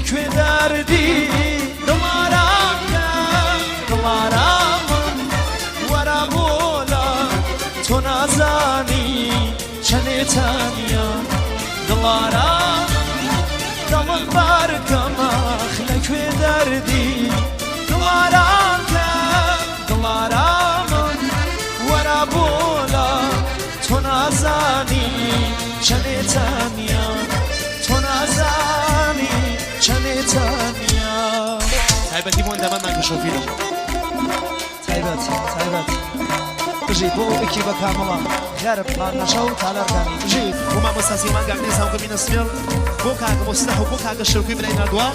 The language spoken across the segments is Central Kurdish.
لەکوێ دەردی دڵ ئارام کە دڵ ئارامم وەرە بۆ لام تۆ نازانی چەنێ تانیە دڵ ئارامم دڵم بارکەم ئاخ لەکوێ دەردی دڵ ئارام کە دڵ ئارامم وەرە بۆ لام تۆ نازانی چەنێ تانیە تۆ نازانی چەنێ تانیە. تایبەتی بۆ ئەندامان کە شۆفیرم. تایبەت تایبەت بژیت بۆ ئەو ئەکیبە کامڵە غەرب مانگەشە و تالار کانی بژیت. بۆ مامۆستا سیمان گاگنی زانکۆ مینە سمێڵ بۆ کاکە موسلح و بۆ کاکە شەوکوی برای ناردووە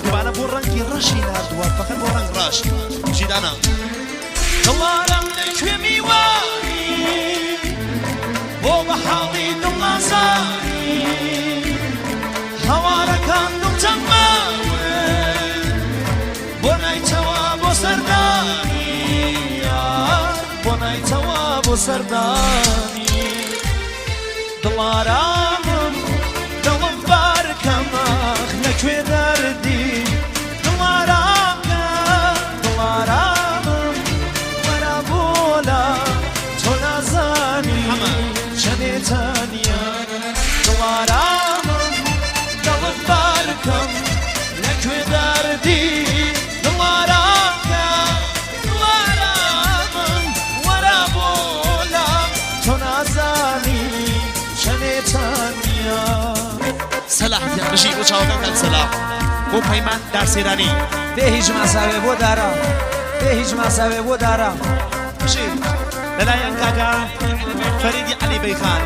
دووبارە بۆ ڕەنگی ڕەشی ناردووە فەقەت بۆ ڕەنگ ڕەش بژی دانا. دڵارم لەکوێ میوانی بۆ بە حاڵی دڵ نازانی هەوارەکان دڵ تەماون بۆ نایتەوە بۆ سەردانی یار بۆ نایتەوە بۆ سەردانی دڵارامم دڵم بارکەم ئاخ لەکوێ دەردی دڵارام کە دڵارامم وەرە بۆ لام تۆ نازانی چەنێ تەنیا دڵارامم دڵم بارکەم لەکوێ دەردی دڵارام کە دڵارامم وەرە بۆ لام تۆ نازانی چەنێ تەنیا. سەلاح گیان بژی بۆ چاوەکان کاک سەلاح بۆ پەیمان دارسێرانی. بێ هیچ ماساوێ بۆ دارا بێ هیچ ماساوێ بۆ دارا. بژی لەلایەن کاکە فەریدی عەلی بەیخان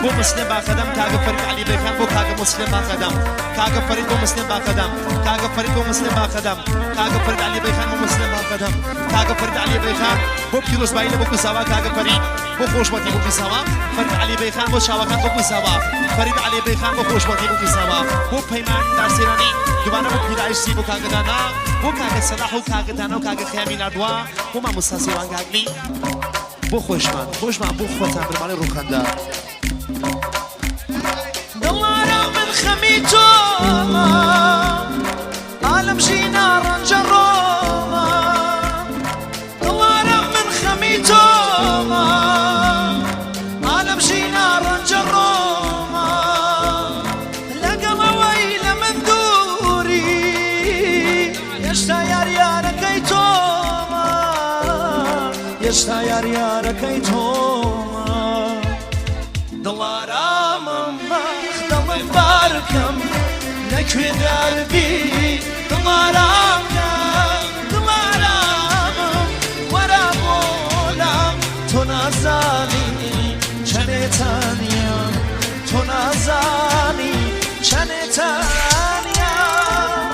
بۆ مسلم باقەدەم کاکە فەرید عەلی بەیخان بۆ کاکە مسلم باقەدەم کاکە فەرید بۆ مسلم باقەدەم کاکە فەرید بۆ مسلم باقەدەم کاکە فەرید عەلی بەیخان بۆ مسلم باقەدەم کاکە فەرید عەلی بەیخان بۆ پیرۆزبایی لە بۆ ساوا کاکە فەرید بۆ خۆشبەختی بۆ ساوا فەرید عەلی بەیخان بۆ چاوەکان بۆ ساوا فەرید عەلی بەیخان بۆ خۆشبەختی بۆ ساوا بۆ پەیمان دارسێرانی دووبارە بۆ پیرایشتی بۆ کاکە دانا بۆ کاکە سەلاح و کاکە دانا و کاکە خەیامی ناردووە بۆ مامۆستا سیروان گاگلی بۆ خۆشمان خۆشمان بۆ خۆتان بنەماڵەی ڕووخەندە. دڵارا من خەمی تۆمە ئالم ژینا ڕەنجە ڕۆمە دڵارا من خەمی تۆمە ئالم ژینا ڕەنجە ڕۆمە لەگەڵ ئەوەی لە من دووری هێشتا یار یارەکەی تۆمە هێشتا یار یارەکەی تۆمە دڵارامم ئاخ دڵم بارکەم لەکوێ دەربی دڵارام دڵارامم وەرە بۆ لام تۆ نازانی چەنێ تەنیام تۆ نازانی چەنێ تەنیام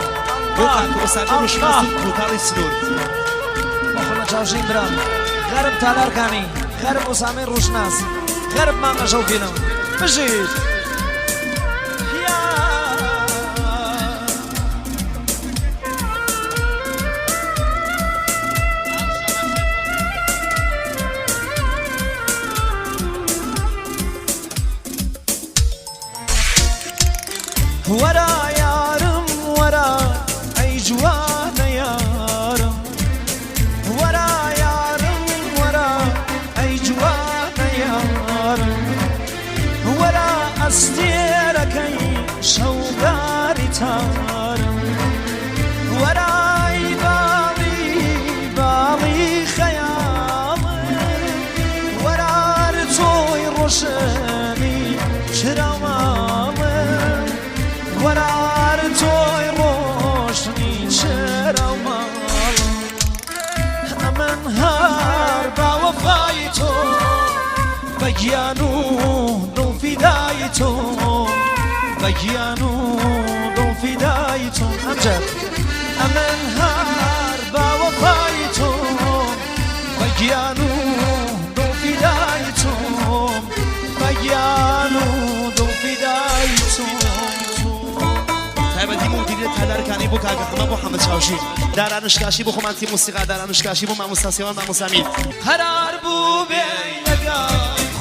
بۆ کاک ئوسامە ڕوشناس و کوتاڵی سنوور. محمد چاوشین برام غەرب تالار کانی غەرب ئوسامەی ڕوشناس غەرب مامە شەوفینم بژیت. وەرە یارم وەرە ئەی جوانە یارم وەرە یارم وەرە ئەی جوانە یارم وەرە ئەستێرەکەی شەوگاری تارم وەرای باڵی باڵی خەیاڵم وەرار تۆی ڕۆشنی چرا ماڵم وەرار تۆی ڕۆشنی چرا ماڵم ئەمن هەر با وەفای تۆ بە گیان و دڵ فیدای تۆ بە گیان و دڵ فیدای تۆ ئەمجد ئەمن هەر با وەفای تۆ بە گیان و دڵ فیدای تۆم بە گیان و دڵ فیدای تۆم. تایبەتی مودیریەت تەدارکانی بۆ کاکە حەمە بۆ حەمە چاوشی دارانشکاشی بۆ خۆمان تیم موسیقا دارانشکاشی بۆ مامۆستا سێوان مامۆستا میر. قەرار بوو بێی لەگەڵ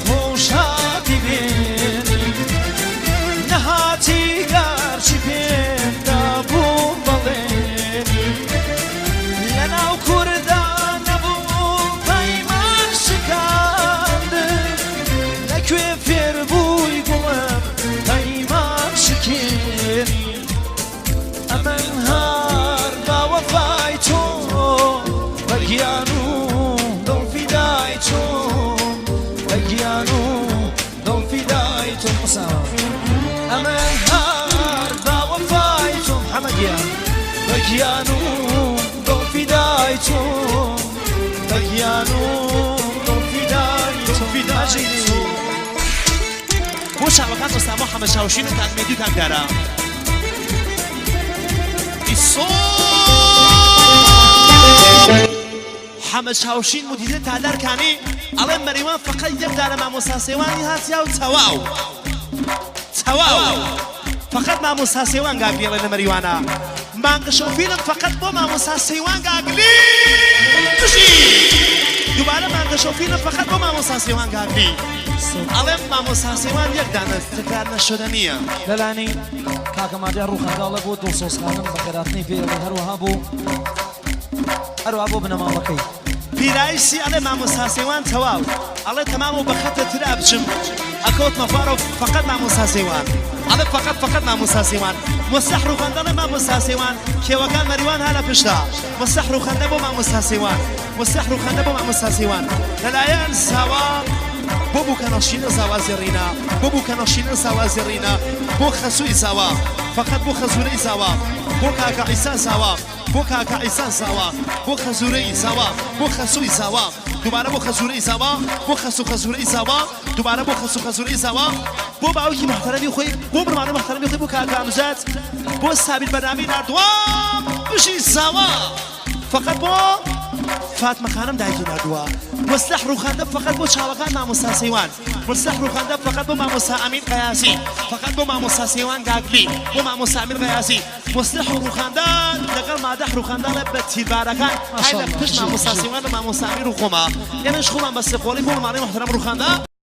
خۆم شادی بێنی نەهاتی گەرچی پێم دابوو. فیدای تۆم، بە گیان و دڵ فیدای تۆم. ئوسامە ئەمە هەر با وەفای تۆم. حەمە گیان، بە گیان و دڵ فیدای تۆم، بە گیان و دڵ فیدای تۆم. فیدای تۆم. بۆ چاوەکان ئوسامە و حەمە چاوشین و کاک مێدی و کاک دارا. حەمە چاوشین مدیرە تالار کانی ئەڵێ مەریوان فەقەت یەک دانە مامۆستا سێوانی هاتیا و تەواو تەواو فەقەت مامۆستا سێوان گاگلی ئەڵێ لە مەریوانە مانگەشەو فیلم فەقەت بۆ مامۆستا سێوان گاگلی بژی دووبارە مانگەشەو فیلم فەقەت بۆ مامۆستا سێوان گاگلی ئەڵێم مامۆستا سێوان یەک دانە تکرار نەشدە نییە. لەلانی کاکە مادیار ڕووخەنداڵە بۆ دڵسۆز خانم بەخێرهاتنی پێ ئەڵێ هەروەها بۆ هەروەها بۆ بنەماڵەکەی. پیرایسی ئەڵێ مامۆستا سەیوان تەواو ئەڵێ تەمام و بەخەتە ترا بچم ئەکەوتمە خوارەوە فەقەت مامۆستا سەیوان ئەڵێ فەقەت فەقەت مامۆستا سەیوان مۆسەح ڕوخەندە ئەڵێ مامۆستا سەیوان کێوەکان مەریوان ها لە پشتا مۆسەح ڕوخەندە بۆ مامۆستا سەیوان مۆسەح ڕوخەندە بۆ مامۆستا سەیوان لەلایەن زاوا بۆ بووکەنەشینە زاوا زێڕینە بۆ بووکەنەشینە زاوا زێڕینە بۆ خەسووی زاوا فەقەت بۆ خەزوورەی زاوا بۆ کاکە عیسا زاوا بۆ کاکە عیسا زاوا بۆ خەزورەی زاوا بۆ خەسووی زاوا دووبارە بۆ خەزورەی زاوا بۆ خەسوو خەزورەی زاوا دووبارە بۆ خەسوو خەزورەی زاوا بۆ باوکی موحتەرەمی خۆی بۆ بڕمانە موحتەرەمی خۆی بۆ کاکە ئەمجەد بۆ سابیر بەرنامەی ناردووە بژی زاوا فەقەت بۆ فاتمە خانم دایکی ناردووە مصلح ڕوخاندە فەقەت بۆ چاوەکان مامۆستا سەیوان مصلح ڕوخاندە فەقەت بۆ مامۆستا ئەمین قەیاسی فەقەت بۆ مامۆستا سەیوان گاگلی بۆ مامۆستا ئەمین قەیاسی مصلح و ڕوخاندان لەگەڵ مادح ڕوخاندان لە بە تیربارەکان هەر لە پشت مامۆستا سەیوان و مامۆستا ئەمیر و خۆما ئێمەش خۆمان بە سێقۆڵی بۆ ماڵی محتەرەم ڕوخاندان.